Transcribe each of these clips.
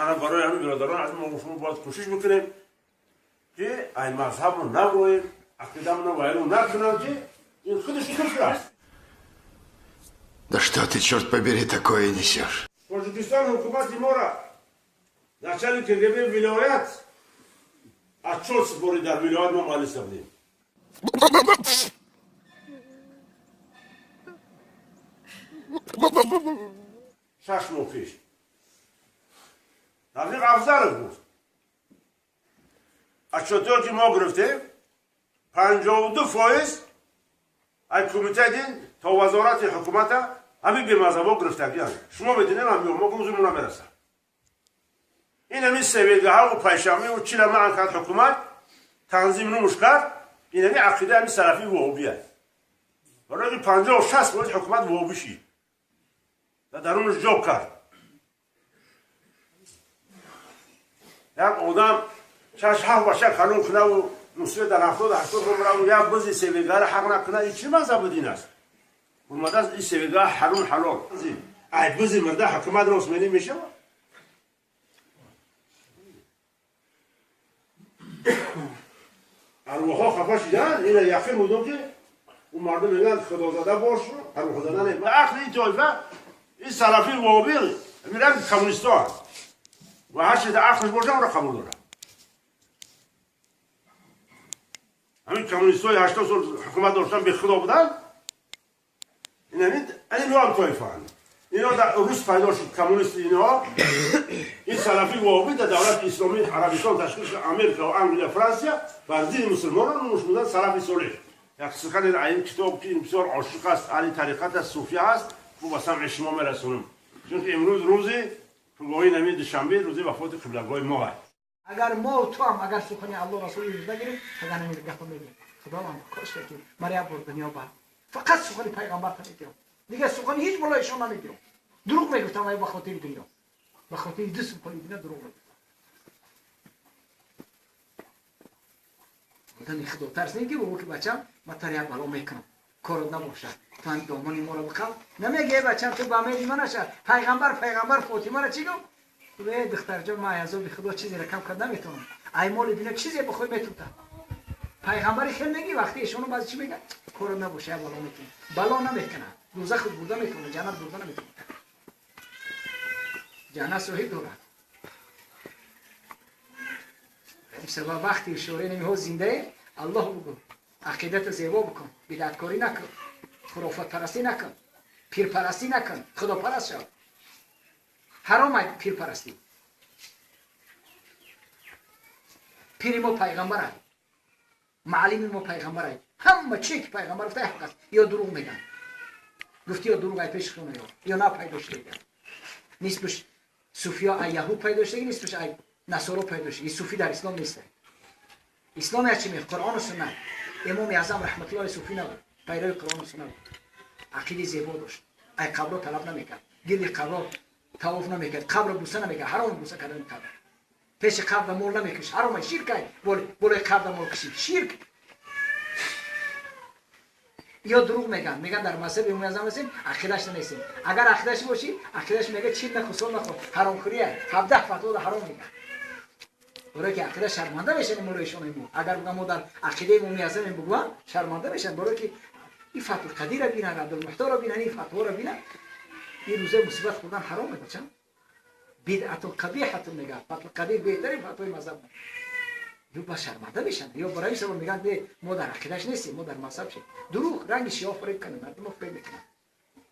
Ана барои ҳамин бародарон аз мо шумо бояд кӯшиш бикунем ки ай мазҳабро наброем, ақидамонро вайрон накунам, ки ин худаш куфр аст. Да что ты, черт побери, такое несешь? Тоҷикистон ҳукумати моро начальник КГБ вилоят отчёт супорид, дар вилоят мо маҷлиса будем. 6 моҳ пеш Рафиқ Афзалов гуфт, отчётҳое ки мо гирифтем, 52% ай кумитаи дин то вазорати ҳукумата ҳамин бемазҳабо гирифтагианд. Шумо медонем, ҳамин мо гузумон намерасад. Ин ҳамин севегаҳаву пайшамиву чила маън кард, ҳукумат танзим нумуш кард. Ин ҳамин ақидаи ҳамин салафи воҳобия, барои ки 50-60% ҳукумат воҳобӣ шид ва дарунаш ҷо кард. Як одам шаш ҳафт бача калон кунаву нусре дар 70-80 умраву як бизи севегара ҳақ накуна, ин чӣ мазҳабу дин аст? Омадааст ин севега ҳарун ҳалол. Ай бизи мирда ҳукумат рост менӣ мешавад? Арвоҳҳо хафа шиданд. Ина яқин будум, ки ӯ мардум мегӯянд худозада бош, арвоҳзада не. Ақли ин тоифа, ин салафи воҳобӣ миран коммунистҳо ва ҳар чиз ақлш боша, онро қабул дорад. Ҳамин коммунистҳои 80 сол ҳукумат доштан, бехудо буданд. Ин ҳам тоифаанд. Ино дар рус пайдо шуд коммунист. Ино ин салафи воҳобӣ дар давлати исломии Арабистон ташкил шуд. Америка ва Англия, Франсия бар зидди мусулмонон нумуш буданд салафи солеҳ. Як сухани ин китоб, ки ин бисёр ошиқ аст, аҳли тариқат аст, суфия аст, бу ба самъи шумо мерасонам, чунки имрӯз рӯзи пургоҳи нами душанбе, рӯзи вафоти қиблагоҳи мо аст. Агар мо ту ҳам агар сухани Аллоҳ Расули юз нагирем, агар ҳамин гапа мегирем, Худованд кош ки мара як бор дунё бар фақат сухани пайғамбар мегирам, дигар сухани ҳеҷ болоишон намегирам. Дурӯғ мегуфтам ба хотири дунё, ба хотири ду сухани дунё дурӯғ мегуфтам. Одами худотарс не ки бобо, ки бачам, ма тар як бало мекунам, корот набошад, ту ҳам домони моро биқал намеге, бачам, ту ба меди ма наша. Пайғамбар Фотимаро чӣ гуфт? Э, духтарҷон, ман азоби Худо чизеро кам кард наметавонам, ай моли дунё чизе бихоҳӣ метутам. Пайғамбари хел меги, вақти эшону баъзе чӣ мегӯяд? Корот набоша, як бало мекунам. Бало намекунад, дӯзах бурда метавонад, ҷаннат бурда наметавонад. Ҷаннат соҳиб дорад. Сабаб вақти ишораи намиҳо зиндае, Аллоҳ бугӯ, ақидата зебо бикун, бидаткорӣ накун, хурофатпарастӣ накун, пирпарастӣ накун, худопараст шав. Ҳаром ай пирпарастӣ. Пири мо пайғамбар ай, маълими мо пайғамбар ай. Ҳама чие ки пайғамбар гуфта, ҳақ аст. Ё дурӯғ мегӯянд, гуфти, ё дурӯғ ай пеши хона, ё на пайдо шуда. Нисбаш суфиё ай яҳуд пайдо шудаги, нисбаш ай насоро пайдо шудаги. Суфӣ дар ислом нест. Ислом як чи мех? Қуръону суннат. Имоми Аъзам раҳматуллоҳи суфӣ набуд, пайрави Қуръону суннат буд. Ақидаи зебо дошт, ай қабро талаб намекард, гирди қабро тавоф намекард, қабро буса намекард. Ҳаром буса кардани қабр. Пеши қабра мол намекушт, ҳаром, ширк ай. Болои қабра мол кушид, ширк. Ё дурӯғ мегӯянд, мегӯянд дар мазҳаби Имоми Аъзам ҳастем, ақидаш нанестем. Агар ақидаш бошӣ, ақидаш мега чил нахӯр, сол нахӯр, ҳаромхӯрия. 17 фатво ҳаром мегӯяд, барое ки ақида шарманда мешаванд мулоишони мо. Агар бигӯям мо дар ақидаи Имоми Аъзамем, бигӯям, шарманда мешаванд, барое ки ин Фатҳулқадирро бинанд, Абдулмуҳторро бинанд, ин фатворо бинанд. Ин рӯзаи мусибат хӯрдан ҳаром бачам, бидъатун қабиҳатун мегӯяд Фатҳулқадир, беҳтарин фатвои мазҳаб. Ё ба шарманда мешаванд, ё барои сабаб мегӯянд, мо дар ақидаш нестем, мо дар мазҳаб шем. Дурӯғ, ранги шиҳо фиреб кунанд, мардумо фиреб мекунанд.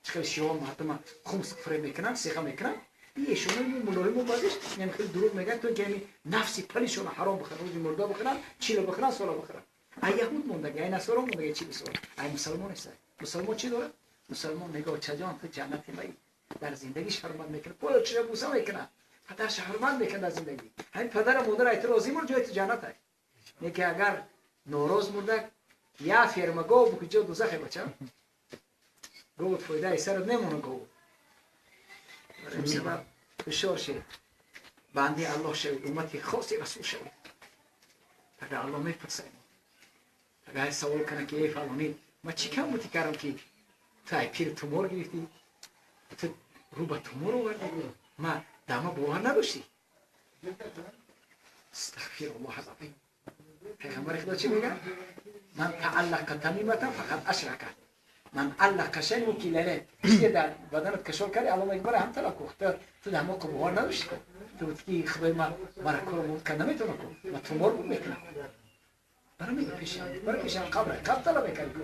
Чӣ хел шиҳо мардума хумс фиреб мекунанд, сиға мекунанд, эшоно мулоҳи мо баъзеш ям хеле дурӯғ мегӯянд, то ки ҳами нафси палишона ҳаром бихӯранд, рӯзи мурда бихӯранд, чило бихӯранд, сола бихӯранд. Ай яҳуд мондаги, ай насоро мондаги, чи бисор, ай мусалмон нест. Мусалмон чӣ дорад? Мусалмон нигоҳ, чаҷон, ту ҷаннати май. Дар зиндагӣ ҳурмат мекунад, поё чиша буса мекунад, падарша ҳурмат мекунад дар зиндагӣ. Ҳамин падара модар ай ту розӣ мурд, ҷои ту ҷаннат ай. Не ки агар нороз мурдак, я ферма гов буки, ҷо дузахе, бача. Говот фоидаи сарат мемона гов. Барои сабаб ҳушёр шавед, банди Аллоҳ шавед, уммати хоси Расул шавед. Агар Аллоҳ мепурсад, агар савол кунад, ки эй фалонӣ, ма чӣ кам бути кардам, ки ту ай пири тумор гирифтӣ, ту рӯ ба тумор овардӣ, ма дама бовар надоштӣ? استغفر الله العظیم. پیغمبر خدا چی میگه؟ من تعلق تمیمة فقد اشرک. من علق شيء وکیلاله. چیزی در بدنت کشور کردی، الله میگه برای هم طلب کو. تو در موقع بوار نداشتی کو. تو گفتی که خدای ما مرا کار بود که نمیتونه کو. ما تومار بود میکنم. برای میگه پیش برای پیش قبر قبر طلب میکنی کو.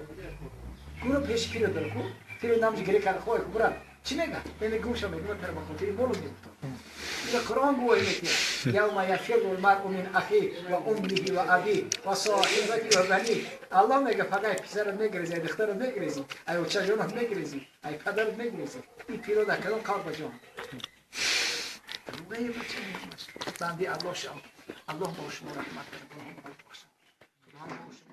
گورو پیش پیرو داره کو. پیرو نامش گریه کرد خواه کو برا. چی میگه؟ میگه گوشم میگه من تر بخاطر مولو میگفتم. إذا قرآن گوهی میکنه یوم یفر المرء من اخیه و امه و ابیه و صاحبته و بنیه. الله میگه فقط پسرت میگریزی، دخترت میگریزی، ای بچه جونت میگریزی، ای پدرت میگریزی. این پیرو در کدام قبر جان؟ روی بچه میگه بنده الله شو. الله با شما رحمت کنه. خدا ما شما.